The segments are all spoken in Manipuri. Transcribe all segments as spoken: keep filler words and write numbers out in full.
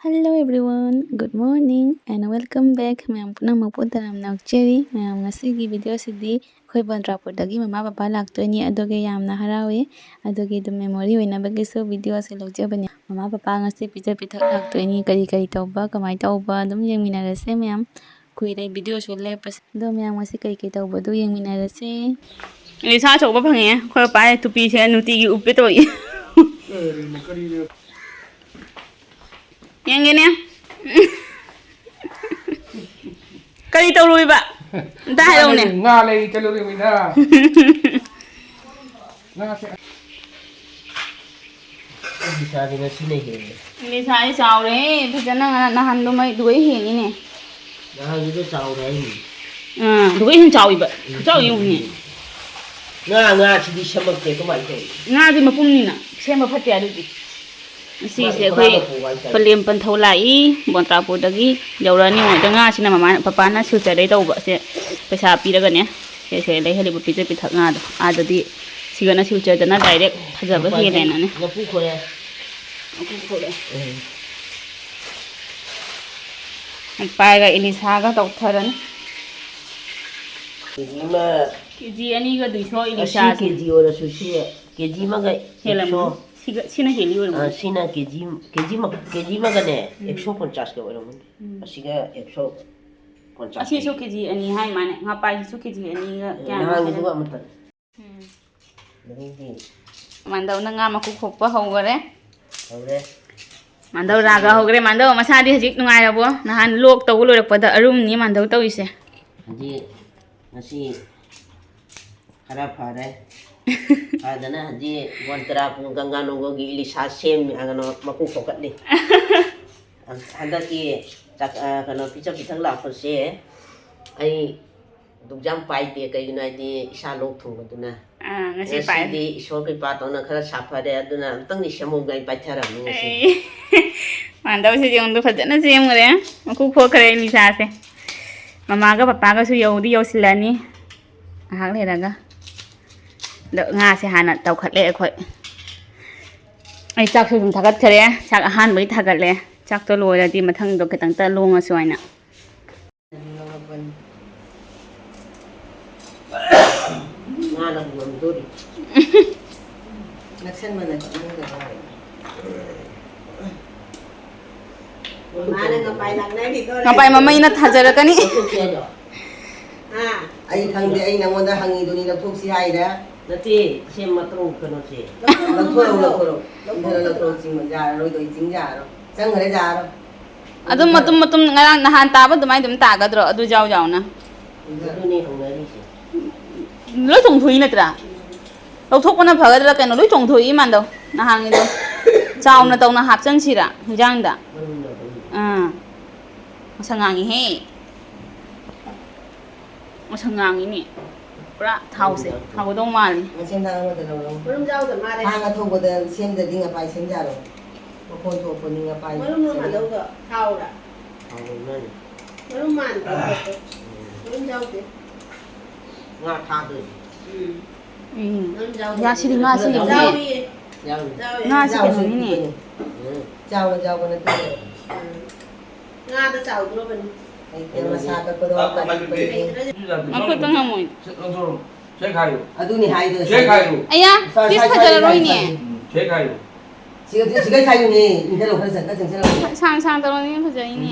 Hello everyone, good morning and welcome back. ꯃꯌꯥꯝ ꯄꯨꯝꯅꯃꯛꯄꯨ ꯇꯔꯥꯝꯅ ꯑꯣꯛꯆꯔꯤ꯫ ꯃꯌꯥꯝ, ꯉꯁꯤꯒꯤ ꯚꯤꯗꯤꯑꯣꯁꯤꯗꯤ ꯑꯩꯈꯣꯏ ꯕꯟꯗ꯭ꯔꯥꯄꯨꯔꯗꯒꯤ ꯃꯃꯥ ꯕꯕꯥ ꯂꯥꯛꯇꯣꯏꯅꯤ, ꯑꯗꯨꯒꯤ ꯌꯥꯝꯅ ꯍꯔꯥꯎꯋꯦ꯫ ꯑꯗꯨꯒꯤ ꯑꯗꯨꯝ ꯃꯦꯃꯣꯔꯤ ꯑꯣꯏꯅꯕꯒꯤꯁꯨ ꯚꯤꯗꯤꯑꯣꯁꯦ ꯂꯧꯖꯕꯅꯤ꯫ ꯃꯃꯥ ꯕꯕꯥ ꯉꯁꯤ ꯄꯤꯖ ꯄꯤꯊꯛ ꯂꯥꯛꯇꯣꯏꯅꯤ, ꯀꯔꯤ ꯀꯔꯤ ꯇꯧꯕ, ꯀꯃꯥꯏꯅ ꯇꯧꯕ, ꯑꯗꯨꯝ ꯌꯦꯡꯃꯤꯟꯅꯔꯁꯦ ꯃꯌꯥꯝ꯫ ꯀꯨꯏꯔꯦ ꯚꯤꯗꯤꯑꯣꯁꯨ ꯂꯦꯞꯄꯁꯦ꯫ ꯑꯗꯣ ꯃꯌꯥꯝ, ꯉꯁꯤ ꯀꯔꯤ ꯀꯔꯤ ꯇꯧꯕꯗꯣ ꯌꯦꯡꯃꯤꯟꯅꯔꯁꯦ꯫ ꯏꯂꯤꯁꯥ ꯑꯆꯧꯕ ꯐꯪꯉꯦ꯫ ꯑꯩꯈꯣꯏ ꯄꯄꯥ ꯇꯨꯄꯤꯁꯦ ꯅꯨꯡꯇꯤꯒꯤ ꯎꯞꯄꯦ ꯇꯧꯏ꯫ ꯌꯦꯡꯒꯦꯅꯦ꯫ ꯀꯔꯤ ꯇꯧꯔꯨꯏꯕ? ꯑꯝꯇ ꯍꯥꯏꯔꯛꯎꯅꯦ꯫ ꯉꯥ ꯂꯩ ꯆꯠꯂꯨꯔꯤꯃꯤꯗ꯫ ꯉꯥꯁꯦ꯫ ꯑꯩ ꯏꯁꯥꯗꯤ ꯉꯁꯤꯅ ꯍꯦꯜꯂꯦ꯫ ꯏꯂꯤꯁꯥꯗꯤ ꯆꯥꯎꯔꯦ ꯐꯖꯅ, ꯉ-, ꯅꯍꯥꯟꯗꯣ ꯃꯩꯗꯨꯒꯩ ꯍꯦꯜꯂꯤꯅꯦ꯫ ꯅꯍꯥꯟꯒꯤꯗꯣ ꯆꯥꯎꯔꯦ ꯍꯥꯏꯅꯤ꯫ ꯑꯥ, ꯑꯗꯨꯒꯩ ꯍꯦꯟꯅ ꯆꯥꯎꯏꯕ꯫ ꯈꯨꯆꯥꯎ ꯌꯦꯡꯉꯨꯅꯦ꯫ ꯉꯥ, ꯉꯥꯁꯤꯗꯤ ꯁꯦꯝꯃꯛꯇꯦ, ꯀꯃꯥꯏꯅ ꯇꯧꯔꯤꯅꯣ? ꯉꯥꯗꯤ ꯃꯄꯨꯝꯅꯤꯅ ꯁꯦꯝꯕ ꯐꯠꯇꯦ ꯑꯗꯨꯗꯤ꯫ ꯉꯁꯤꯁꯦ ꯃꯥ-, ꯑꯩꯈꯣꯏ ꯃꯥꯅ ꯄꯨꯕ ꯍꯥꯏꯇꯥꯔꯦ꯫ ꯄꯂꯦꯝ ꯄꯟꯊꯧ ꯂꯥꯛꯏ ꯕꯣꯟꯇ꯭ꯔꯥꯄꯨꯔꯗꯒꯤ꯫ ꯌꯧꯔꯛꯑꯅꯤ ꯃꯣꯏꯗ꯫ ꯉꯥꯁꯤꯅ ꯃꯃꯥꯅ, ꯄꯄꯥꯅ ꯁꯤꯜꯆꯔꯗꯩ ꯇꯧꯕ꯫ ꯁꯦ ꯄꯩꯁꯥ ꯄꯤꯔꯒꯅꯦ꯫ ꯁꯦ, ꯁꯦ ꯂꯩꯍꯜꯂꯤꯕ ꯄꯤꯖ ꯄꯤꯊꯛ ꯉꯥꯗꯣ꯫ ꯑꯥꯗꯗꯤ ꯁꯤꯒꯅ ꯁꯤꯜꯆꯔꯗꯅ ꯗꯥꯏꯔꯦꯛ ꯐꯖꯕ ꯃꯄꯥꯟꯗꯤ ꯍꯦꯜꯂꯦꯅꯅꯦ꯫ ꯃꯄꯨ ꯈꯣꯔꯦ꯫ ꯃꯄꯨ ꯈꯣꯔꯦ꯫ ꯎꯝ꯫ ꯄꯥꯏꯒ ꯏꯂꯤꯁꯥꯒ ꯇꯧꯊꯔꯅꯤ꯫ ꯀꯦꯖꯤ ꯑꯃ꯫ ꯀꯦꯖꯤ ꯑꯅꯤꯒ ꯑꯗꯨꯏ ꯁꯣ ꯑꯁꯤ ꯏꯂꯤꯁꯥꯁꯦ꯫ ꯀꯦꯖꯤ ꯑꯣꯏꯔꯁꯨ ꯁꯤ ꯀꯦꯖꯤ ꯑꯃꯒ ꯍꯦꯜꯂꯝꯃꯅꯤ꯫ ꯑꯦꯛꯁꯣ꯫ ꯁꯤꯒ, ꯁꯤꯅ ꯍꯦꯜꯂꯤ ꯑꯣꯏꯔꯝꯒꯅꯤ꯫ ꯑꯥ, ꯁꯤꯅ ꯀꯦꯖꯤ, ꯀꯦꯖꯤ ꯃ-, ꯀꯦꯖꯤ ꯑꯃꯒꯅꯦ, ꯎꯝ꯫ ꯑꯦꯛꯁꯣ ꯄꯟꯆꯥꯁꯀ ꯑꯣꯏꯔꯝꯒꯅꯤ꯫ ꯎꯝ꯫ ꯑꯁꯤꯒ ꯑꯦꯛꯁꯣ ꯄꯟꯆꯥꯁ ꯑꯁꯤꯁꯨ ꯀꯦꯖꯤ꯫ ꯀꯦꯖꯤ ꯑꯅꯤ ꯍꯥꯏ ꯃꯥꯅꯦ꯫ ꯉꯥꯄꯥꯏꯁꯤꯁꯨ ꯀꯦꯖꯤ ꯑꯅꯤꯒ ꯀꯌꯥꯅꯣ ꯅꯍꯥꯟꯒꯤꯗꯨꯒ ꯍꯥꯏ꯫ ꯑꯃꯠꯇꯅꯤ꯫ ꯎꯝ꯫ ꯑꯗꯒꯤꯗꯤ ꯃꯥꯟꯗꯧꯅ ꯉꯥ ꯃꯀꯨ ꯈꯣꯛꯄ ꯍꯧꯈꯔꯦ꯫ ꯍꯧꯔꯦ꯫ ꯃꯥꯟꯗꯧ ꯔꯥꯒ ꯍꯧꯈ꯭ꯔꯦ꯫ ꯃꯥꯟꯗꯧ ꯃꯁꯥꯗꯤ ꯍꯧꯖꯤꯛ ꯅꯨꯡꯉꯥꯏꯔꯕꯣ? ꯅꯍꯥꯟ ꯂꯣꯛ ꯇꯧꯕ ꯂꯣꯏꯔꯛꯄꯗ ꯑꯔꯨꯝꯅꯤ ꯃꯥꯟꯗꯧ ꯇꯧꯔꯤꯁꯦ꯫ ꯍꯧꯖꯤꯛ ꯉꯁꯤ ꯈꯔ ꯐꯔꯦ꯫ ꯐꯗꯅ ꯍꯧꯖꯤꯛ ꯕꯣꯟꯇ꯭ꯔꯥꯄꯨꯔ ꯒꯪꯒꯥ ꯅꯣꯡꯒꯣꯒꯤ ꯏꯂꯤꯁꯥ ꯁꯦꯝꯃꯤ, ꯑ, ꯀꯩꯅꯣ, ꯃꯀꯨ ꯈꯣꯛꯀꯠꯂꯤ꯫ ꯍꯟꯗꯛꯀꯤ ꯆꯥꯛ-, ꯑ, ꯀꯩꯅꯣ, ꯄꯤꯖ ꯄꯤꯊꯛ ꯂꯥꯛꯄꯁꯦ ꯑꯩ ꯑꯗꯨꯛ ꯌꯥꯝ ꯄꯥꯏꯗꯦ, ꯀꯩꯒꯤꯅꯣ ꯍꯥꯏꯗꯤ ꯏꯁꯥ ꯂꯣꯛ ꯊꯨꯡꯕꯗꯨꯅ꯫ ꯑꯥ, ꯉꯁꯤ ꯄꯥꯏ-, ꯉꯁꯤꯗꯤ ꯏꯁꯣꯔ ꯀ꯭ꯔꯤꯄꯥ ꯇꯧꯅ ꯈꯔ ꯁꯥꯐꯔꯦ, ꯑꯗꯨꯅ ꯑꯝꯇꯪꯗꯤ ꯁꯦꯝꯍꯧꯒꯦ ꯍꯥꯏꯅ ꯄꯥꯏꯊꯔꯝꯃꯤ ꯉꯁꯤ꯫ ꯑꯩ ꯃꯥꯟꯗꯧꯁꯦ ꯌꯦꯡꯉꯨꯗ ꯐꯖꯅ ꯁꯦꯝꯈ꯭ꯔꯦ꯫ ꯃꯀꯨ ꯈꯣꯛꯈ꯭ꯔꯦ ꯏꯂꯤꯁꯥꯁꯦ꯫ ꯃꯃꯥꯒ ꯄꯄꯥꯒꯁꯨ ꯌꯧꯗꯤ ꯌꯧꯁꯤꯜꯂꯛꯑꯅꯤ ꯉꯥꯏꯍꯥꯛ ꯂꯩꯔꯒ꯫ ꯑꯗꯣ ꯉꯥꯁꯦ ꯍꯥꯟꯅ ꯇꯧꯈꯠꯂꯦ ꯑꯩꯈꯣꯏ꯫ ꯑꯩ ꯆꯥꯛꯁꯨ ꯑꯗꯨꯝ ꯊꯥꯒꯠꯈꯔꯦ꯫ ꯆꯥꯛ ꯑꯍꯥꯟꯕꯒꯤ ꯊꯥꯒꯠꯂꯦ꯫ ꯆꯥꯛꯇꯣ ꯂꯣꯏꯔꯗꯤ ꯃꯊꯪꯗꯣ ꯈꯤꯇꯪꯇ ꯂꯣꯡꯉꯁꯨ ꯍꯥꯏꯅ꯫ ꯃꯥꯅꯕꯨ ꯉꯝꯗꯣꯔꯤ꯫ ꯅꯛꯁꯟꯕꯅ ꯆꯠꯅꯤꯡꯗꯕ ꯍꯥꯏ꯫ ꯃꯥꯅ ꯉꯄꯥꯏ ꯂꯥꯛꯅꯔꯤꯗꯣ꯫ ꯉꯄꯥꯏ ꯃꯃꯩꯅ ꯊꯥꯖꯔꯛꯀꯅꯤ꯫ ꯂꯧꯊꯣꯛꯁꯤ ꯍꯥꯏꯔꯣ? ꯍꯥ? ꯑꯩ ꯈꯪꯗꯦ, ꯑꯩ ꯅꯉꯣꯟꯗ ꯍꯪꯉꯤꯗꯨꯅꯤ, ꯂꯧꯊꯣꯛꯁꯤ ꯍꯥꯏꯔ? ꯅꯠꯇꯦ, ꯁꯦ ꯃꯇ꯭ꯔꯣ ꯀꯩꯅꯣꯁꯦ꯫ ꯂꯧꯊꯣꯔꯛꯎ, ꯂꯧꯊꯣꯔꯛꯎ꯫ ꯏꯟꯊꯔ ꯂꯧꯊꯣꯔꯛꯎ, ꯆꯤꯡ ꯌꯥꯔꯔꯣꯏꯗꯣ, ꯑꯩ ꯆꯤꯡ ꯌꯥꯔꯔꯣꯏ꯫ ꯆꯪꯈ꯭ꯔꯦ ꯌꯥꯔꯔꯣꯏ꯫ ꯑꯗꯨꯝ ꯃꯇꯨꯝ ꯃꯇꯨꯝ ꯉꯔꯥꯡ ꯅꯍꯥꯟ ꯇꯥꯕ ꯑꯗꯨꯃꯥꯏꯅ ꯑꯗꯨꯝ ꯇꯥꯒꯗ꯭ꯔꯣ? ꯑꯗꯨ ꯌꯥꯎ ꯌꯥꯎꯅ꯫ ꯑꯗꯨꯅꯦ ꯍꯪꯅꯔꯤꯁꯦ꯫ ꯂꯣꯏ ꯆꯣꯡꯊꯣꯛꯏ ꯅꯠꯇ꯭ꯔꯥ? ꯂꯧꯊꯣꯛꯄꯅ ꯐꯒꯗ꯭ꯔꯥ ꯀꯩꯅꯣ? ꯂꯣꯏ ꯆꯣꯡꯊꯣꯛꯏ ꯃꯥꯟꯗꯧ ꯅꯍꯥꯟꯒꯤꯗꯣ꯫ ꯆꯥꯎꯅ ꯇꯧꯅ ꯍꯥꯞꯆꯟꯁꯤꯔꯥ ꯍꯤꯟꯖꯥꯡꯗ? ꯃꯔꯨꯝꯗꯣ ꯑꯗꯨꯝ꯫ ꯑꯥ꯫ ꯃꯁꯛ ꯉꯥꯡꯉꯤꯍꯦ꯫ ꯃꯁꯛ ꯉꯥꯡꯉꯤꯅꯦ꯫ ꯄꯨꯔꯥ ꯊꯥꯎꯁꯦ ꯍꯥꯎꯒꯗꯧ ꯃꯥꯜꯂꯤ꯫ ꯃꯁꯦꯟ ꯊꯥꯡ ꯑꯃꯗ ꯂꯧꯔꯣ꯫ ꯃꯔꯨꯝ ꯌꯥꯎꯗ ꯃꯥꯜꯂꯦ꯫ ꯊꯥꯡ ꯑꯊꯧꯕꯗ ꯁꯦꯝꯗ꯭ꯔꯗꯤ ꯉꯄꯥꯏ ꯁꯦꯝꯖꯥꯔꯣ꯫ ꯃꯈꯣꯟ ꯊꯣꯛꯄꯅꯤ ꯉꯄꯥꯏ ꯃꯔꯨꯝ ꯁꯦꯝ- ꯃꯥꯟꯗꯧꯗꯣ ꯊꯥꯎꯔ? ꯊꯥꯎ ꯉꯧꯅꯔꯤ꯫ ꯃꯔꯨꯝ ꯃꯥꯟꯗ꯭ꯔꯣ ꯄꯣꯠꯇꯣ? ꯃꯔꯨꯝ ꯌꯥꯎꯗꯦ꯫ ꯉꯥ ꯊꯥꯗꯣꯏꯅꯤ꯫ ꯎꯝ꯫ ꯎꯝ꯫ ꯃꯔꯨꯝ ꯌꯥꯎꯗꯦ꯫ ꯌꯥ, ꯁꯤꯗꯤ ꯉꯥ ꯁꯤꯅꯤ꯫ ꯌꯥꯎꯏ꯫ ꯌꯥꯎꯏ꯫ ꯌꯥꯎꯏ꯫ ꯉꯥꯁꯤ ꯌꯥꯎꯁꯤ ꯀꯩꯅꯣꯅꯤꯅꯦ꯫ ꯄꯤꯛꯄꯅꯤ꯫ ꯎꯝ꯫ ꯆꯥꯎꯅ ꯆꯥꯎꯕ ꯅꯠꯇꯦ꯫ ꯎꯝ꯫ ꯉꯥꯗ ꯆꯥꯎꯗ꯭ꯔꯣꯕꯅꯤ? ꯂꯩꯇꯦ, ꯃꯁꯥ ꯀꯛꯄꯗꯣ ꯑ, ꯀꯛꯄ ꯂꯩꯇ꯭ꯔꯦ꯫ ꯃꯈꯨꯠꯇ ꯉꯝꯃꯣꯏ꯫ ꯁꯦ, ꯂꯧꯊꯣꯔꯛꯑꯣ꯫ ꯁꯦ ꯈꯥꯏꯌꯨ꯫ ꯑꯗꯨꯅꯤ ꯍꯥꯏꯗꯣ꯫ ꯁꯦ ꯈꯥꯏꯌꯨ꯫ ꯑꯌꯥ, ꯁ꯭ꯋꯥꯏ, ꯄꯤꯁ ꯁ꯭ꯋꯥꯏ, ꯁ꯭ꯋꯥꯏ ꯐꯖꯔꯔꯣꯏꯅꯦ꯫ ꯈꯥꯏꯌꯨ꯫ ꯎꯝ, ꯁꯦ ꯈꯥꯏꯌꯨ꯫ ꯁꯤꯒ, ꯁꯤꯒ ꯈꯥꯏꯌꯨꯅꯦ꯫ ꯏꯟꯊꯔꯛꯑꯣ, ꯈꯔ ꯆꯪ-, ꯈꯔ ꯆꯪꯁꯤꯜꯂꯛꯑꯣ꯫ ꯁꯥꯡ ꯁꯥꯡ ꯇꯧꯔꯅꯤ ꯐꯖꯩꯅꯦ꯫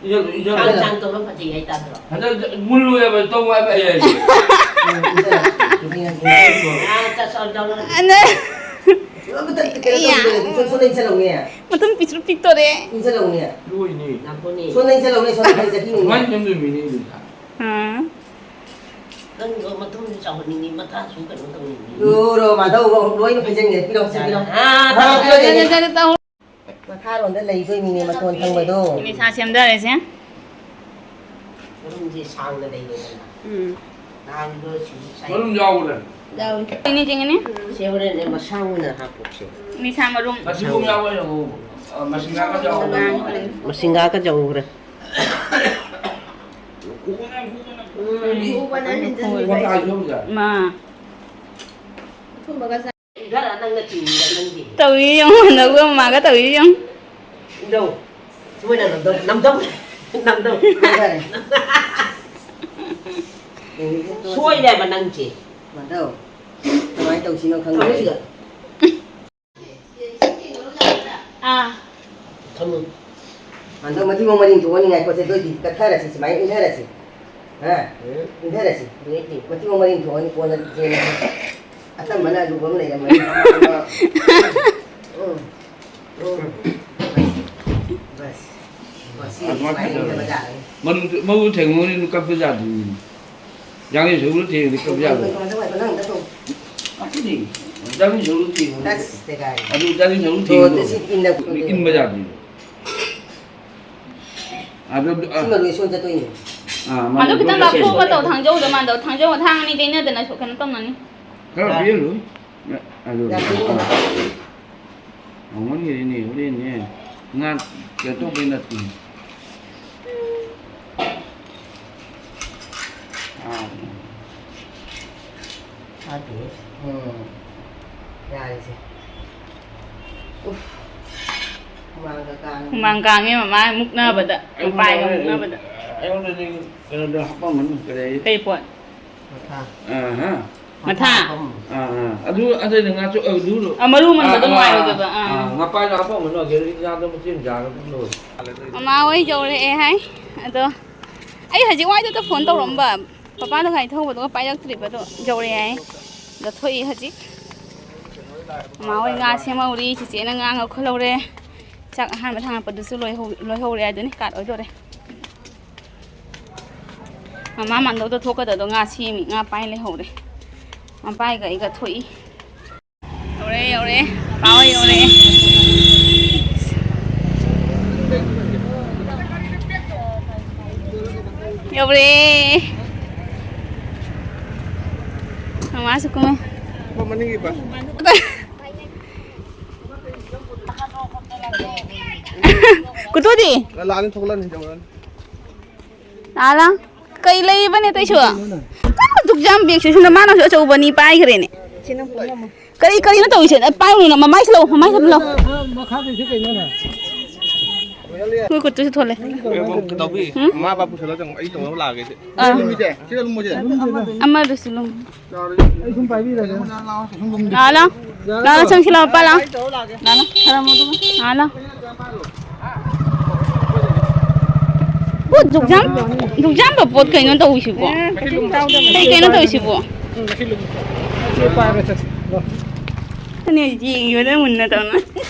ꯏꯟꯊꯔꯛꯑꯣ, ꯏꯟꯊꯔꯛꯑꯣ, ꯏꯟꯊꯔꯛꯑꯣ꯫ ꯁꯥꯡ ꯁꯥꯡ ꯇꯧꯔ ꯐꯖꯩ ꯍꯥꯏꯇꯥꯗ꯭ꯔꯣ? ꯍꯟꯗꯛ ꯃꯨꯜꯂꯨ ꯍꯥꯏꯕ, ꯇꯧ ꯍꯥꯏꯕ ꯑꯩ ꯍꯥꯏꯁꯦ꯫ ꯎꯝ, ꯏꯟꯊꯔꯛꯑꯣ꯫ ꯑꯥ, ꯆꯠ-, ꯆꯠ-, ꯆꯠ-, ꯑꯅ-, ꯑꯃꯇ ꯀꯩꯅꯣ ꯏꯌꯥ꯫ ꯇꯧꯁꯤꯜꯂꯛꯑꯗꯤ, ꯁꯣꯝ-, ꯁꯣꯝꯗ ꯏꯟꯁꯤꯜꯂꯛꯎꯅꯦ꯫ ꯃꯇꯨꯝ ꯄꯤꯛꯇ꯭ꯔꯨ ꯄꯤꯛꯇꯣꯔꯦ꯫ ꯏꯟꯁꯤꯜꯂꯛꯎꯅꯦ꯫ ꯂꯣꯏꯅꯦ꯫ ꯉꯥꯏꯈꯣꯅꯦ꯫ ꯁꯣꯝꯗ ꯏꯟꯁꯤꯜꯂꯛꯎꯅꯦ, ꯁꯣꯝꯗ ꯐꯩ ꯆꯠꯈꯤꯅꯤꯅꯦ꯫ ꯁꯨꯃꯥꯏꯅ ꯁꯦꯝꯗꯣꯏ ꯃꯤꯅꯦ ꯑꯩ ꯂꯩꯁꯥ꯫ ꯑꯥ꯫ ꯅꯪꯗꯣ ꯃꯇꯨꯝꯁꯨ ꯆꯥꯎꯍꯟꯅꯤꯡꯉꯤ, ꯃꯊꯥꯁꯨ ꯀꯩꯅꯣ ꯇꯧꯅꯤꯡꯉꯤ꯫ ꯂꯣꯏꯔꯣ, ꯃꯥꯙꯧ, ꯂꯣꯏꯅ ꯐꯩꯖꯟꯒꯦ꯫ ꯄꯤꯔꯣ, ꯁꯤ ꯄꯤꯔꯣ꯫ ꯑꯥ, ꯐꯥ, ꯄꯤꯔꯣ, ꯌꯥꯔꯦ, ꯌꯥꯔꯦ, ꯌꯥꯔꯦ, ꯌꯥꯔꯦ, ꯇꯧ꯫ ꯃꯈꯥꯔꯣꯝꯗ ꯂꯩꯗꯣꯏꯅꯤꯅꯦ, ꯃꯇꯣꯟ ꯊꯪꯕꯗꯣ꯫ ꯅꯤꯁꯥ ꯁꯦꯝꯊꯔꯁꯦ꯫ ꯃꯔꯨꯝꯁꯦ ꯁꯥꯡꯅ ꯂꯩꯔꯦꯗꯅ꯫ ꯎꯝ꯫ ꯅꯍꯥꯟꯗꯣ ꯁꯤꯒꯤ ꯁꯥꯏ-, ꯃꯔꯨꯝ ꯌꯥꯎꯕꯅꯦ꯫ ꯌꯥꯎꯏ꯫ ꯆꯤꯡꯉꯤ, ꯆꯤꯡꯉꯤꯅꯤ꯫ ꯁꯦ ꯍꯣꯔꯦꯟꯅꯦ ꯃꯁꯥꯡ ꯑꯣꯏꯅ ꯍꯥꯞꯄꯣꯁꯦ꯫ ꯅꯤꯁꯥ ꯃꯔꯨꯝ꯫ ꯃꯁꯤꯡꯒꯨꯝ ꯌꯥꯎꯕ ꯌꯦꯡꯉꯣ꯫ ꯑ, ꯃꯁꯤꯡꯒꯥꯒ ꯌꯥꯎꯕ꯫ ꯃꯁꯤꯡꯒꯥꯒ ꯌꯥꯎꯕ꯭ꯔꯥ? ꯎꯝ, ꯎꯕꯅ ꯍꯦꯟꯖꯟꯕ꯫ ꯃꯥ꯫ ꯑꯊꯨꯝꯕꯒ ꯆꯥ-, ꯏꯟꯊꯔ ꯅꯪꯅ ꯆꯤꯡꯉꯤꯔ ꯈꯪꯗꯦ꯫ ꯇꯧꯔꯤ ꯌꯦꯡꯉꯨ, ꯍꯟꯗꯛ ꯃꯃꯥꯒ ꯇꯧꯔꯤ ꯌꯦꯡꯉꯨ꯫ ꯏꯟꯊꯧ꯫ ꯃꯣꯏꯅ ꯅꯝꯗꯧ, ꯅꯝꯗꯧ, ꯅꯝꯗꯧ꯫ ꯍꯥꯏꯇꯥꯔꯦ꯫ ꯁꯣꯏꯔꯦꯕ ꯅꯪꯁꯦ꯫ ꯃꯥꯙꯧ, ꯀꯃꯥꯏꯅ ꯇꯧꯁꯤꯅꯣ ꯈꯪꯗꯦ꯫ ꯊꯝꯃꯣ ꯁꯤꯗ꯫ ꯑꯥ꯫ ꯊꯝꯃꯣ꯫ ꯃꯥꯙꯧ, ꯃꯊꯤꯕꯣꯡ ꯃꯔꯤꯡ ꯊꯣꯛꯍꯟꯅꯤꯡꯉꯥꯏ ꯄꯣꯠꯁꯦ ꯑꯗꯨ ꯑꯣꯏꯗꯤ ꯀꯠꯊꯔꯁꯤ, ꯁꯨꯃꯥꯏꯅ ꯏꯟꯊꯔꯁꯤ꯫ ꯍꯥ? ꯎꯝ꯫ ꯏꯟꯊꯔꯁꯤ꯫ ꯂꯦꯞꯇꯦ꯫ ꯃꯊꯤꯕꯣꯡ ꯃꯔꯤꯡ ꯊꯣꯛꯍꯟꯅꯤ ꯀꯣꯟꯅ ꯌꯦꯡꯉꯁꯤ꯫ ꯑꯆꯝꯕꯅ ꯑꯂꯨꯕ ꯑꯃ ꯂꯩꯔꯝꯃꯅꯤ꯫ ꯎꯝ꯫ ꯎꯝ꯫ ꯕꯁ꯫ ꯕꯁ꯫ ꯁꯤ ꯑꯗꯨꯃꯥꯏꯅ ꯁꯨꯃꯥꯏꯅ ꯀꯩꯗꯧꯔꯦ? ꯏꯟꯊꯕ ꯌꯥꯔꯅꯤ꯫ ꯃꯔꯨ, ꯃꯔꯨ ꯊꯦꯡꯉꯨꯅꯤ ꯀꯛꯄ ꯌꯥꯗꯦ꯫ ꯌꯥꯡꯂꯦꯟ ꯁꯔꯨꯗ ꯊꯦꯡꯉꯗꯤ ꯀꯛꯄ ꯌꯥꯗꯦ꯫ ꯀꯃꯥꯏꯅ ꯇꯧꯕ? ꯅꯪ ꯑꯝꯇ ꯊꯣꯡ꯫ ꯑꯗꯨꯅꯤ꯫ ꯌꯥꯡꯂꯦꯟ ꯁꯔꯨꯗ ꯊꯦꯡꯉꯗꯤ꯫ ꯑꯁ, ꯁꯦꯒꯥꯏꯔꯦ꯫ ꯑꯗꯨ ꯌꯥꯡꯂꯦꯟ ꯁꯔꯨꯗ ꯊꯦꯡꯉꯗꯤ ꯏꯟꯕ ꯌꯥꯗꯦ꯫ ꯑꯗꯨ, ꯑ, ꯁꯤ ꯃꯔꯨ ꯁꯣꯟ ꯆꯠꯇꯣꯏꯅꯦ꯫ ꯑ, ꯃꯥꯅꯦ, ꯑꯗꯨ ꯈꯤꯇꯪ ꯁꯣꯟ ꯂꯥꯞꯊꯣꯛꯑꯒ ꯇꯧ, ꯆꯠꯇꯣꯏꯅꯦ꯫ ꯊꯥꯡꯖꯧꯗ ꯃꯥꯟꯗꯧ꯫ ꯊꯥꯡꯖꯧ ꯑꯊꯥꯡ ꯑꯅꯤ ꯇꯩꯅꯗꯅ ꯁꯨ-, ꯀꯩꯅꯣ ꯇꯧꯅꯅꯤ꯫ ꯈꯔ ꯄꯤꯍꯜꯂꯨ꯫ ꯑꯗꯨ, ꯌꯥꯝ ꯄꯤꯍꯜꯂꯨ꯫ ꯑ, ꯑꯃꯨꯛ ꯍꯦꯟꯅ ꯍꯣꯔꯦꯟꯅꯦ꯫ ꯉꯥ ꯀꯩꯅꯣ ꯇꯧꯕꯩ ꯅꯠꯇꯦ꯫ ꯑꯥ꯫ ꯐꯥꯗꯦ꯫ ꯎꯝ꯫ ꯌꯥꯔꯦꯁꯦ꯫ ꯎꯐ꯫ ꯍꯨꯃꯥꯡꯒ ꯀꯥꯡꯉꯦ꯫ ꯍꯨꯃꯥꯡ ꯀꯥꯡꯉꯦ ꯃꯃꯥ ꯃꯨꯛꯅꯕꯗ꯫ ꯑꯩꯉꯣꯟꯗ ꯃꯄꯥꯏꯒ ꯍꯣꯔꯦꯟ, ꯃꯨꯛꯅꯕꯗ꯫ ꯑꯩꯉꯣꯟꯗꯗꯤ ꯀꯩꯅꯣꯗꯣ ꯍꯥꯞꯄꯝꯒꯅꯨ, ꯀꯔꯤ? ꯀꯩ ꯄꯣꯠ? ꯃꯊꯥ꯫ ꯑꯥ, ꯍꯥ꯫ ꯃꯊꯥ? ꯃꯊꯥ ꯍꯥꯞꯄꯝꯃꯣ꯫ ꯑꯥ, ꯑꯥ꯫ ꯑꯗꯨ, ꯑꯗꯨ ꯑꯩꯅ ꯉꯥ ꯆꯣ-, ꯑꯗꯨ, ꯑ, ꯃꯔꯨ ꯃꯟꯕꯗꯣ ꯑꯥ, ꯑꯥ, ꯅꯨꯡꯉꯥꯏꯔꯣꯏꯗꯕ, ꯑꯥ, ꯑꯥ꯫ ꯑꯥ, ꯃꯄꯥꯏꯗꯣ ꯍꯥꯞꯄꯝꯒꯅꯨ, ꯑꯗꯨꯗꯤ ꯉꯥꯗꯣ ꯃꯆꯦꯠ ꯌꯥꯔꯒ ꯑꯗꯨꯝ ꯂꯣꯏꯔꯦ꯫ ꯃꯃꯥ ꯍꯣꯏ ꯌꯧꯔꯛꯑꯦ ꯍꯥꯏ꯫ ꯑꯗꯣ ꯑꯩ ꯍꯧꯖꯤꯛ ꯋꯥꯏꯗꯨꯗ ꯐꯣꯟ ꯇꯧꯔꯝꯕ, ꯄꯄꯥꯗꯣ ꯒꯥꯔꯤ ꯊꯧꯕꯗꯨꯒ ꯄꯥꯏꯔꯛꯇ꯭ꯔꯤꯕꯗꯣ ꯌꯧꯔꯛꯑꯦ ꯍꯥꯏ꯫ ꯑꯗꯣ ꯊꯣꯛꯏ ꯍꯧꯖꯤꯛ꯫ ꯃꯃꯥ ꯍꯣꯏ ꯉꯥ ꯁꯦꯝꯍꯧꯔꯤ, ꯆꯤꯆꯦꯅ ꯉꯥ ꯉꯧꯈꯠꯍꯧꯔꯦ꯫ ꯆꯥꯛ ꯑꯍꯥꯟꯕ ꯊꯥꯡꯒꯠꯄꯗꯨꯁꯨ ꯂꯣꯏꯍꯧ-, ꯂꯣꯏꯍꯧꯔꯦ ꯍꯥꯏꯗꯨꯅꯤ, ꯀꯥꯠ ꯑꯣꯏꯗꯣꯔꯦ꯫ ꯃꯃꯥ ꯃꯥꯟꯗꯧꯗ ꯊꯣꯛꯀꯗꯕꯗꯣ ꯉꯥ ꯁꯦꯝꯃꯤ, ꯉꯥ ꯄꯥꯏ ꯂꯩꯍꯧꯔꯦ꯫ ꯃꯄꯥꯏꯒ ꯑꯩꯒ ꯊꯣꯛꯏ꯫ ꯌꯧꯔꯦ, ꯌꯧꯔꯦ꯫ ꯄꯥꯎ ꯌꯧꯔꯦ꯫ ꯌꯧꯔꯦ꯫ ꯃꯃꯥꯁꯨ ꯀꯨꯝꯃꯦ꯫ ꯃꯅꯤꯡꯒꯤ ꯕꯁ꯫ ꯀꯨꯇꯨꯗꯤ? ꯂꯥꯛꯑꯅꯤ, ꯊꯣꯛꯂꯛꯑꯅꯤ, ꯌꯧꯔꯛꯑꯅꯤ꯫ ꯂꯥꯛꯑꯣ, ꯂꯥꯛꯑꯣ꯫ ꯀꯩ ꯂꯩꯔꯤꯕꯅꯦ ꯑꯇꯩꯁꯨ? ꯀꯩꯅꯣ ꯑꯗꯨꯛ ꯌꯥꯝ ꯕꯦꯒꯁꯦ ꯁꯣꯝꯗ ꯃꯥꯅꯁꯨ ꯑꯆꯧꯕ ꯑꯅꯤ ꯄꯥꯏꯈ꯭ꯔꯦꯅꯦ꯫ ꯀꯔꯤ ꯀꯔꯤꯅꯣ ꯇꯧꯔꯤꯁꯦ? ꯑ, ꯄꯥꯏꯔꯨꯅꯨ, ꯃꯃꯥꯏꯁꯤ ꯂꯧ, ꯃꯃꯥꯏꯁꯤ ꯂꯧ꯫ ꯃꯈꯥꯗꯩꯁꯦ ꯀꯩꯅꯣꯅꯦ? ꯑꯩꯈꯣꯏ ꯈꯨꯠꯇꯨꯁꯨ ꯊꯣꯛꯂꯦ꯫ ꯀꯩꯅꯣ, ꯀꯩꯅꯣ ꯇꯧꯕꯤ꯫ ꯎꯝ? ꯃꯃꯥ ꯕꯕꯥ ꯄꯨꯁꯜꯂꯣ, ꯆꯪꯉꯣ, ꯑꯩ ꯇꯧꯅꯕ ꯂꯥꯛꯑꯒꯦ꯫ ꯑꯥ꯫ ꯂꯨꯝꯃꯤꯁꯦ, ꯁꯤꯗ ꯂꯨꯝꯃꯣꯁꯦ꯫ ꯑꯃꯗꯨꯁꯨ ꯂꯨꯝ꯫ ꯑꯩ ꯁꯨꯝ ꯄꯥꯏꯕꯤꯔꯒꯦ꯫ ꯂꯥꯛꯑꯣ, ꯂꯥꯛꯑꯣ, ꯁꯨꯝ ꯂꯨꯝꯁꯦ꯫ ꯂꯥꯛꯑꯣ, ꯂꯥꯛꯑꯣ꯫ ꯂꯥꯛꯑꯣ, ꯆꯪꯁꯤ ꯂꯥꯛꯑꯣ, ꯄꯥ ꯂꯥꯛꯑꯣ꯫ ꯂꯥꯛꯑꯣ, ꯂꯥꯛꯑꯣ꯫ ꯊꯔꯝꯃꯣ ꯑꯗꯨꯒ꯫ ꯂꯥꯛꯑꯣ, ꯂꯥꯛꯑꯣ꯫ ꯄꯣꯠ ꯗꯨꯛ ꯌꯥꯝ, ꯗꯨꯛ ꯌꯥꯝꯕ ꯄꯣꯠ ꯀꯩꯅꯣ ꯇꯧꯔꯤꯁꯤꯕꯣ? ꯀꯩ ꯀꯩꯅꯣ ꯇꯧꯔꯤꯁꯤꯕꯣ? ꯁꯤ ꯄꯥꯏꯔꯣ, ꯆꯠꯁꯤ꯫ ꯂꯥꯛꯑꯣ꯫ ꯑꯗꯨꯅꯦ ꯌꯦꯡꯉꯤꯕꯗ ꯃꯨꯟꯅ ꯇꯧꯅ꯫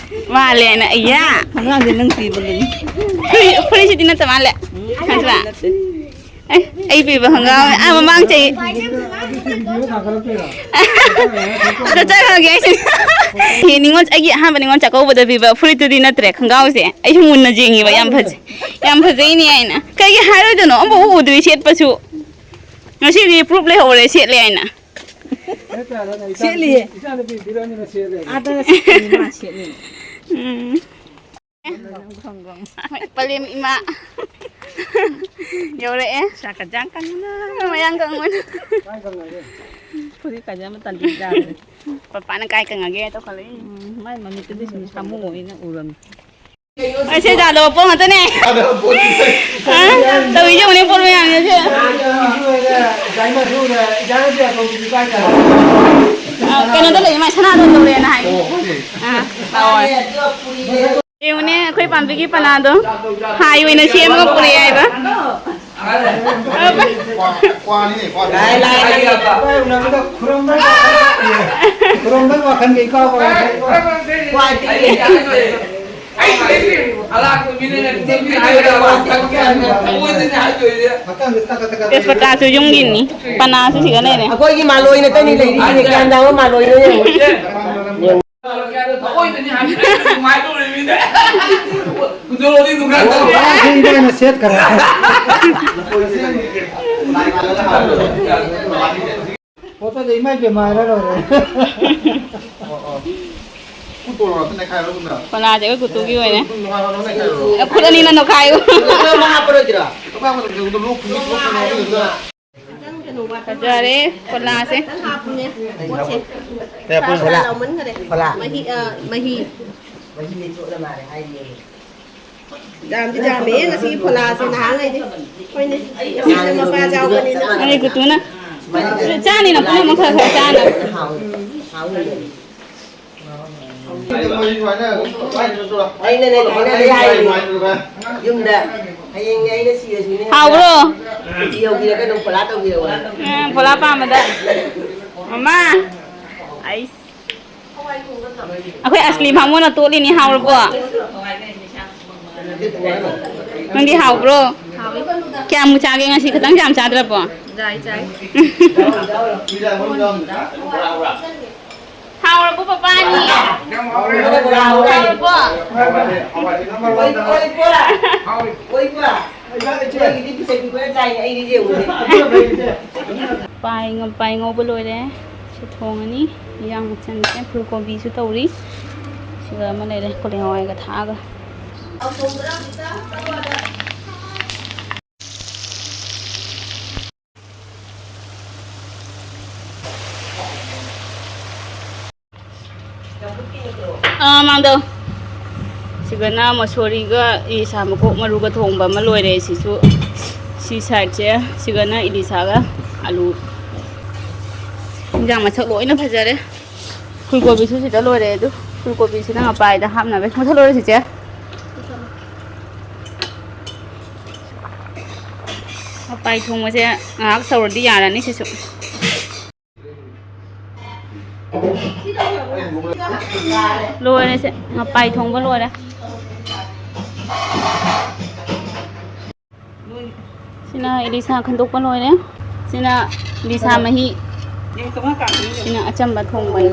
ꯃꯥꯜꯂꯦꯅ, ꯑꯩꯌꯥ꯫ ꯑꯉꯥꯡꯁꯦ ꯅꯪ ꯄꯤꯕꯗꯨꯅꯤ꯫ ꯐꯨꯔꯤ-, ꯐꯨꯔꯤꯠꯁꯤꯗꯤ ꯅꯠꯇ ꯃꯥꯜꯂꯦ꯫ ꯅꯠꯇ꯭ꯔꯥ? ꯑꯦ, ꯑꯩ ꯄꯤꯕ ꯈꯣꯡꯒ꯭ꯔꯥꯎ ꯑꯃ, ꯑꯥ, ꯃꯃꯥꯡ ꯆꯍꯤ꯫ ꯑꯗꯣ ꯆꯠꯈ꯭ꯔꯒꯦ ꯑꯩꯁꯦ꯫ ꯍꯦ, ꯅꯤꯉꯣꯜ, ꯑꯩꯒꯤ ꯑꯍꯥꯟꯕ ꯅꯤꯉꯣꯜ ꯆꯥꯛꯀꯧꯕꯗ ꯄꯤꯕ ꯐꯨꯔꯤꯠꯇꯨꯗꯤ ꯅꯠꯇ꯭ꯔꯦ, ꯈꯣꯡꯒ꯭ꯔꯥꯎꯁꯦ꯫ ꯑꯩꯁꯨ ꯃꯨꯟꯅ ꯌꯦꯡꯉꯤꯕ, ꯌꯥꯝ ꯐꯖꯩ, ꯌꯥꯝ ꯐꯖꯩꯅꯦ ꯍꯥꯏꯅ꯫ ꯀꯩꯒꯤ ꯍꯥꯏꯔꯣꯏꯗꯣꯏꯅꯣ? ꯑꯃꯐꯥꯎ ꯎꯗ꯭ꯔꯤ ꯁꯦꯠꯄꯁꯨ꯫ ꯉꯁꯤꯗꯤ proof ꯂꯩꯍꯧꯔꯦ, ꯁꯦꯠꯂꯦ ꯍꯥꯏꯅ꯫ ꯁꯦꯠꯂꯤꯌꯦ꯫ ꯏꯆꯥꯅꯨꯄꯤ ꯕꯤꯔꯣꯅꯤꯅ ꯁꯦꯠꯂꯦ꯫ ꯑꯥꯗ ꯁꯦꯠꯂꯤꯅꯦ, ꯃꯥ ꯁꯦꯠꯂꯤꯅꯦ꯫ ꯎꯝ꯫ ꯍꯣꯏ, ꯄꯂꯦꯝ ꯏꯃꯥ ꯌꯧꯔꯛꯑꯦ꯫ ꯆꯥꯛꯀ ꯆꯥꯡ ꯀꯪꯕꯅ꯫ ꯃꯌꯥꯡ ꯀꯪꯕꯅ꯫ ꯐꯨꯔꯤꯠ ꯀꯥꯏꯗ ꯑꯃ ꯇꯜꯂꯤ ꯌꯥꯗ꯭ꯔꯦ꯫ ꯄꯄꯥꯅ ꯀꯥꯏ ꯀꯪꯉꯒꯦ ꯇꯧꯈꯠꯂꯛꯏ꯫ ꯎꯝ, ꯃꯥꯏ ꯃꯃꯤꯠꯇꯨꯗꯤ ꯁꯨꯝ ꯁꯥꯃꯨ ꯑꯣꯏꯅ ꯎꯔꯝꯃꯤ꯫ ꯑꯁꯤ ꯌꯥꯗꯕ ꯄꯣꯠ ꯉꯥꯛꯇꯅꯦ꯫ ꯍꯥ? ꯇꯧꯔꯤꯁꯦ ꯌꯦꯡꯉꯨꯅꯦ, ꯄꯣꯠ ꯃꯌꯥꯝꯁꯦ꯫ ꯑ, ꯀꯩꯅꯣꯗ ꯂꯩ, ꯃꯥꯏ ꯁꯅꯥꯗꯣ ꯇꯧꯔꯦꯅ ꯍꯥꯏ꯫ ꯑ, ꯂꯥꯛꯑꯣ꯫ ꯌꯦꯡꯉꯨꯅꯦ, ꯑꯩꯈꯣꯏ ꯄꯥꯝꯕꯤꯒꯤ ꯄꯅꯥꯗꯣ ꯍꯥꯏ ꯑꯣꯏꯅ ꯁꯦꯝꯃꯒ ꯄꯨꯔꯛꯑꯦ ꯍꯥꯏꯕ꯫ ꯀ꯭ꯋꯥꯅꯤꯅꯦ, ꯀ꯭ꯋꯥ꯫ ꯂꯥꯏ, ꯂꯥꯏ, ꯂꯥꯏ꯫ ꯈꯨꯔꯨꯝꯕꯩ ꯋꯥꯈꯜꯒ ꯏꯀꯥꯎ ꯀꯥꯎꯏ꯫ ꯀ꯭ꯋꯥꯗꯤ꯫ ꯑꯩ, ꯑꯩ, ꯑꯩ, ꯑꯂꯥꯛꯄ ꯃꯤꯅ ꯅꯠꯇꯦ, ꯃꯤ ꯍꯥꯏꯔꯒ ꯋꯥ ꯊꯕꯛꯀꯤ ꯍꯥꯏꯕ ꯊꯑꯣꯏꯗꯅꯤ ꯍꯥꯏꯗꯣꯏꯁꯦ꯫ ꯇꯦꯖꯄꯇꯥꯁꯨ ꯌꯨꯝꯒꯤꯅꯤ, ꯄꯅꯥꯁꯨ ꯁꯤꯒ ꯂꯩꯔꯦ꯫ ꯑꯩꯈꯣꯏꯒꯤ ꯃꯥꯂꯣꯏ ꯅꯠꯇꯅꯤ ꯂꯩꯔꯤꯁꯤꯅꯦ, ꯒ꯭ꯌꯥꯟ ꯇꯥꯕ ꯃꯥꯂꯣꯏ ꯅꯣꯏ ꯌꯦꯡꯉꯨ꯫ ꯊꯑꯣꯏꯗꯅꯤ ꯍꯥꯏꯗꯣꯏꯁꯦ, ꯅꯨꯡꯉꯥꯏꯗꯧꯔꯤ ꯃꯤꯅꯦ꯫ ꯄꯨꯊꯣꯔꯛꯑꯗꯤ ꯅꯨꯡꯉꯥꯏꯗꯧꯔꯤ꯫ ꯋꯥ ꯁꯤ ꯏꯕꯥꯏꯅ ꯁꯦꯠꯈ꯭ꯔꯦ꯫ ꯐꯣꯇꯣꯗ ꯏꯃꯥꯏ ꯄꯦꯝꯃ ꯍꯥꯏꯔ ꯂꯣꯏꯔꯦ꯫ ꯈꯨꯠ ꯇꯣꯂꯣ ꯑꯝꯇ ꯅꯩꯈꯥꯏꯔꯣ ꯑꯗꯨꯅ꯫ ꯄꯅꯥꯁꯦ ꯑꯩꯈꯣꯏ ꯀꯨꯇꯨꯒꯤ ꯑꯣꯏꯔꯦ꯫ ꯈꯨꯠ ꯅꯩꯈꯥꯏꯔꯣ꯫ ꯈꯨꯠ ꯑꯅꯤꯅ ꯅꯣꯈꯥꯏꯌꯨ꯫ ꯑꯃ ꯍꯥꯞꯄꯔꯣꯏꯗ꯭ꯔꯥ? ꯂꯣꯛ ꯈꯨꯕ ꯈꯣꯠꯄ ꯌꯥꯎꯕꯗꯨꯗ꯫ ꯐꯖꯔꯦ ꯄꯅꯥꯁꯦ꯫ ꯀꯌꯥ ꯄꯨꯟꯅ? ꯐꯣꯂꯥ꯫ ꯐꯣꯂꯥ꯫ ꯃꯍꯤ, ꯑ, ꯃꯍꯤ꯫ ꯃꯍꯤ ꯂꯩꯊꯣꯛꯅ ꯃꯥꯜꯂꯦ ꯍꯥꯏꯔꯤꯌꯦ꯫ ꯌꯥꯝꯗꯤ ꯌꯥꯝꯃꯦ ꯉꯁꯤꯒꯤ ꯐꯣꯂꯥꯁꯦ ꯅꯍꯥꯟꯉꯩꯗꯤ꯫ ꯍꯣꯏꯅꯦ, ꯉꯁꯤꯅ ꯃꯄꯥ ꯆꯥꯎꯕꯅꯤꯅ꯫ ꯑꯗꯩ ꯀꯨꯇꯨꯅ ꯆꯥꯅꯤꯅ ꯄꯨꯝꯅꯃꯛ ꯈꯔ ꯈꯔ ꯆꯥꯅꯕ꯫ ꯑꯩꯅꯅꯦ ꯊꯥꯏꯅꯗꯩ ꯍꯥꯏꯔꯤꯅꯤ ꯌꯨꯝꯗ, ꯍꯌꯦꯡꯅꯦ ꯑꯩꯅ ꯁꯤꯔꯁꯨꯅꯦ꯫ ꯍꯥꯎꯕ꯭ꯔꯣ? ꯁꯤ ꯌꯧꯕꯤꯔꯒ ꯑꯗꯨꯝ ꯐꯣꯂꯥ ꯇꯧꯕꯤꯔꯛꯑꯣ꯫ ꯎꯝ, ꯐꯣꯂꯥ ꯄꯥꯝꯕꯗ꯫ ꯃꯃꯥ, ꯑꯩꯁ꯫ ꯑꯩꯈꯣꯏ ꯑꯁꯂꯤ ꯚꯥꯃꯣꯟꯅ ꯇꯣꯠꯂꯤꯅꯤ, ꯍꯥꯎꯔꯕꯣ? ꯅꯪꯗꯤ ꯍꯥꯎꯕ꯭ꯔꯣ? ꯀꯌꯥꯃꯨꯛ ꯆꯥꯒꯦ ꯉꯁꯤ? ꯈꯤꯇꯪ ꯌꯥꯝ ꯆꯥꯗ꯭ꯔꯕꯣ? ꯆꯥꯏ, ꯆꯥꯏ꯫ ꯍꯥꯎꯔꯕꯣ ꯄꯄꯥꯅꯤ? ꯍꯥꯎꯔꯕꯣ? ꯄꯥꯏ ꯉ-, ꯄꯥꯏ ꯉꯧꯕ ꯂꯣꯏꯔꯦ꯫ ꯁꯤ ꯊꯣꯡꯉꯅꯤ꯫ ꯏꯟꯖꯥꯡ ꯃꯆꯜꯁꯦ ꯐꯨꯜ ꯀꯣꯕꯤꯁꯨ ꯇꯧꯔꯤ꯫ ꯁꯤꯒ ꯑꯃ ꯂꯩꯔꯦ ꯀꯣꯂꯤ ꯍꯋꯥꯏꯒ ꯊꯥꯛꯑꯒ꯫ ꯑꯥ, ꯃꯥꯡꯗꯧ꯫ ꯁꯤꯒꯅ ꯃꯁꯣꯔꯤꯒ ꯏꯂꯤꯁꯥ ꯃꯀꯣꯛ ꯃꯔꯨꯒ ꯊꯣꯡꯕ ꯑꯃ ꯂꯣꯏꯔꯦ꯫ ꯁꯤꯁꯨ ꯁꯤ ꯁꯥꯏꯠꯁꯦ꯫ ꯁꯤꯒꯅ ꯏꯂꯤꯁꯥꯒ ꯑꯂꯨ꯫ ꯏꯟꯖꯥꯡ ꯃꯁꯛ ꯂꯣꯏꯅ ꯐꯖꯔꯦ꯫ ꯐꯨꯜ ꯀꯣꯕꯤꯁꯨ ꯁꯤꯗ ꯂꯣꯏꯔꯦ꯫ ꯑꯗꯨ ꯐꯨꯜ ꯀꯣꯕꯤꯁꯤꯅ ꯃꯄꯥꯏꯗ ꯍꯥꯞꯅꯕ꯫ ꯃꯨꯊꯠꯂꯣꯏꯔꯣ ꯆꯤꯆꯦ? ꯃꯄꯥꯏ ꯊꯣꯡꯕꯁꯦ ꯉꯥꯏꯍꯥꯛ ꯁꯧꯔꯗꯤ ꯌꯥꯔꯅꯤ ꯁꯤꯁꯨ꯫ ꯂꯣꯏꯔꯦ ꯁꯦ, ꯃꯄꯥꯏ ꯊꯣꯡꯕ ꯂꯣꯏꯔꯦ꯫ ꯁꯤꯅ ꯏꯂꯤꯁꯥ ꯈꯟꯗꯣꯛꯄ ꯂꯣꯏꯔꯦ꯫ ꯁꯤꯅ ꯏꯂꯤꯁꯥ ꯃꯍꯤ꯫ ꯁꯤꯅ ꯑꯆꯝꯕ ꯊꯣꯡꯕꯅꯤ꯫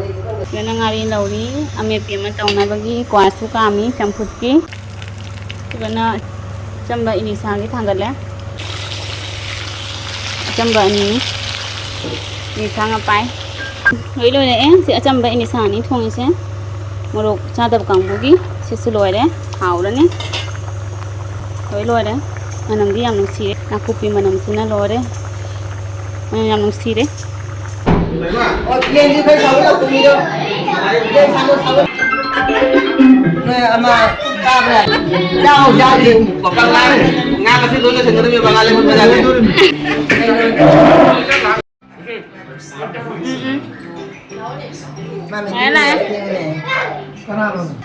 ꯁꯤꯗꯅ ꯉꯥꯔꯤ ꯂꯧꯔꯤ, ꯑꯃꯦꯠꯄꯤ ꯑꯃ ꯇꯧꯅꯕꯒꯤ ꯀ꯭ꯋꯥꯁꯨ ꯀꯥꯝꯃꯤ ꯆꯝꯐꯨꯠꯀꯤ꯫ ꯑꯗꯨꯒꯅ ꯑꯆꯝꯕ ꯏꯂꯤꯁꯥꯒꯤ ꯊꯥꯡꯒꯠꯂꯦ꯫ ꯑꯆꯝꯕ ꯑꯅꯤꯅꯤ꯫ ꯏꯂꯤꯁꯥ ꯉꯄꯥꯏ꯫ ꯂꯣꯏ ꯂꯣꯏꯔꯛꯑꯦ꯫ ꯁꯤ ꯑꯆꯝꯕ ꯏꯂꯤꯁꯥꯅꯤ ꯊꯣꯡꯉꯤꯁꯦ꯫ ꯃꯣꯔꯣꯛ ꯆꯥꯗꯕ ꯀꯥꯡꯕꯨꯒꯤ ꯁꯤꯁꯨ ꯂꯣꯏꯔꯦ꯫ ꯍꯥꯎꯔꯅꯤ꯫ ꯂꯣꯏ ꯂꯣꯏꯔꯦ꯫ ꯃꯅꯝꯗꯤ ꯌꯥꯝ ꯅꯨꯡꯁꯤꯔꯦ꯫ ꯅꯥꯀꯨꯞꯄꯤ ꯃꯅꯝꯁꯤꯅ ꯂꯣꯏꯔꯦ꯫ ꯃꯅꯝ ꯌꯥꯝ ꯅꯨꯡꯁꯤꯔꯦ꯫ ꯅꯣꯏ ꯑꯃ ꯆꯥꯎ, ꯆꯥꯎ, ꯆꯥꯎ꯫ ꯄꯥꯄꯥ ꯉꯥ, ꯉꯥ ꯉꯁꯤ ꯂꯣꯏ ꯂꯣꯏꯁꯤꯟꯒꯗꯕꯅꯤ, ꯄꯥꯄꯥ ꯉꯥ ꯂꯩꯕ ꯐꯖꯗꯦ꯫ ꯂꯥꯛꯑꯦ, ꯂꯥꯛꯑꯦ꯫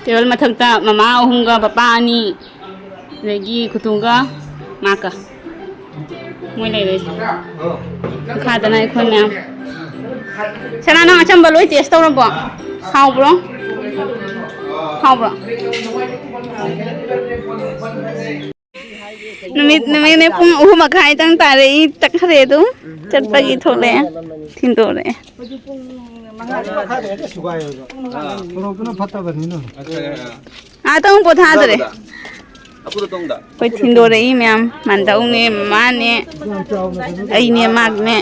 ꯇꯦꯕꯜ ꯃꯊꯛꯇ ꯃꯃꯥ ꯑꯍꯨꯝꯒ ꯄꯄꯥ ꯑꯅꯤ, ꯑꯗꯒꯤ ꯈꯨꯇꯣꯡꯒ ꯃꯥꯀ꯫ ꯃꯣꯏ ꯂꯩꯔꯦ꯫ ꯃꯈꯥꯗꯅ ꯑꯩꯈꯣꯏ ꯃꯌꯥꯝ꯫ ꯁꯅꯥ, ꯅꯪ ꯑꯆꯝꯕ ꯂꯣꯏ ꯇꯦꯁ ꯇꯧꯔꯕꯣ? ꯍꯥꯎꯕ꯭ꯔꯣ? ꯍꯥꯎꯕ꯭ꯔꯣ? ꯅꯨꯃꯤꯠ, ꯅꯨꯃꯤꯠꯅꯦ, ꯄꯨꯡ ꯑꯍꯨꯝ ꯃꯈꯥꯏꯗꯪ ꯇꯥꯔꯛꯏ, ꯇꯛꯈ꯭ꯔꯦ ꯑꯗꯨꯝ꯫ ꯆꯠꯄꯒꯤ ꯊꯣꯛꯂꯛꯑꯦ, ꯊꯤꯟꯗꯣꯔꯛꯑꯦ꯫ ꯁꯣꯔꯣꯛꯇꯨꯅ ꯐꯠꯇꯕꯅꯤꯅ꯫ ꯉꯥꯛꯇꯪ ꯄꯣꯊꯥꯗ꯭ꯔꯦ꯫ ꯑꯩꯈꯣꯏ ꯊꯤꯟꯗꯣꯔꯛꯏ ꯃꯌꯥꯝ, ꯃꯥꯟꯗꯧꯅꯦ, ꯃꯃꯥꯅꯦ, ꯑꯩꯅꯦ, ꯃꯥꯅꯦ꯫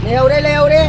ꯂꯩꯍꯧꯔꯦ, ꯂꯩꯍꯧꯔꯦ꯫